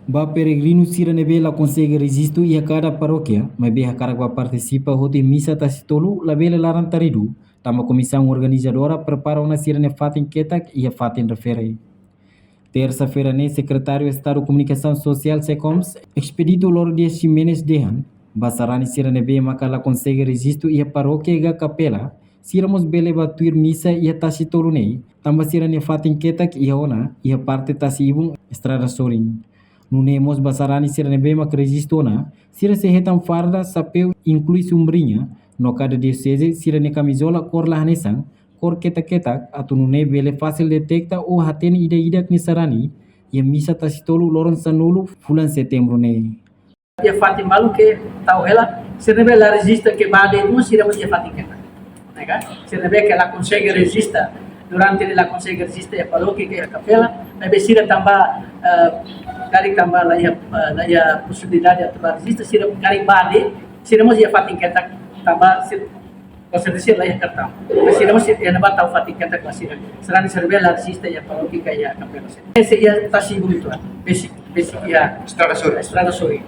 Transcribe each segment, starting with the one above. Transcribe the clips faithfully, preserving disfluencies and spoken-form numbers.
Ba peregrinu sira ne'ebé la konsege rejistu iha kada parókia, maibé hakarak ba partisipa hotu iha misa tasi tolu, labele laran taridu, tanba komisaun organizadora prepara ona sira-nia fatin ketak iha fatin refere. Tersa-feira ne'e, Sekretáriu Estadu Komunikasaun Sosiál, SECOMS, Expedito Lourdes Ximenes dehan, ba sarani sira ne'ebé maka la konsege rejistu iha parókia ka kapela, sira mós bele ba tuir misa iha tasi tolu ne'e, tanba sira-nia fatin ketak iha ona, iha parte tasi ibun estrada sorin. Nune'e mós ba sarani sira ne'ebé mak rejistu ona, sira sei hetan farda, xapeu, inklui sombriña, no kada dioseze sira-nia kamizola kór la hanesan, kór ketak-ketak, atu nune'e bele fasil deteta ou hatene ida-idak nia sarani iha misa tasi tolu loron sanulu fulan Setembru ne'e. Iha fatin balu ke tau hela, sira ne'ebé la rejista ke ba de'it mós sira mós iha fatin ketak. Ne'e ka? Sira ne'ebé ke la konsege rejista, durante ne'e la konsege rejista iha parókia ka iha kapela, maibé sira tanba, eh, karik tanba la iha, eh, la iha posibilidade atu ba rejista, sira karik ba de'it, sira mós iha fatin ketak, tanba sira, konserteza la iha kartaun. Maibé sira mós iha ne'ebá tau fatin ketak ba sira. Sarani sira ne'ebé la rejista iha parókia ka iha kapela sira. Ne'e sei iha tasi ibun uitoan. Besik, besik iha estrada sorin. Estrada sorin.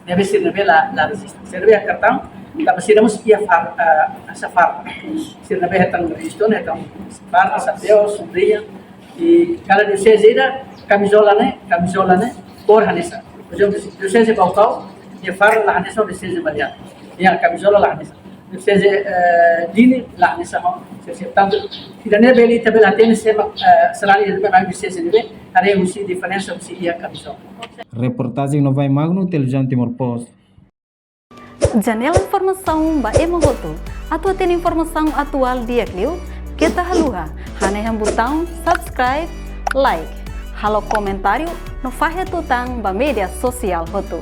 Ne'ebé sira ne'ebé la, la rejista. Sira ne'ebé iha kartaun, tanba sira mós iha far-, ah, hanesan farda. Sira ne'ebé hetan rejistu ne'e hetan farda, xapeu, sombriña. I kada dioseze ida, kamizola ne'e, kamizola ne'e kór hanesan. Por ezemplu, dioseze Baucau, nia farda la hanesan dioseze Maliana. Nia kamizola la hanesan. Dioseze, eh, Dili la hanesan ho, se, se, tantu, ida-ne'e bele ita bele hatene se mak, eh, sarani ne'ebé mak dioseze ne'ebé, haree husi diferensa husi iha kamizola. Reportajen Novai Magno, Televizaun Timor Post. Janela informasaun ba ema hotu. Atu hatene informasaun atuál di'ak liu, keta haluha hanehan butaun subscribe, like, halo komentáriu no fahe tutan ba média sosiál hotu.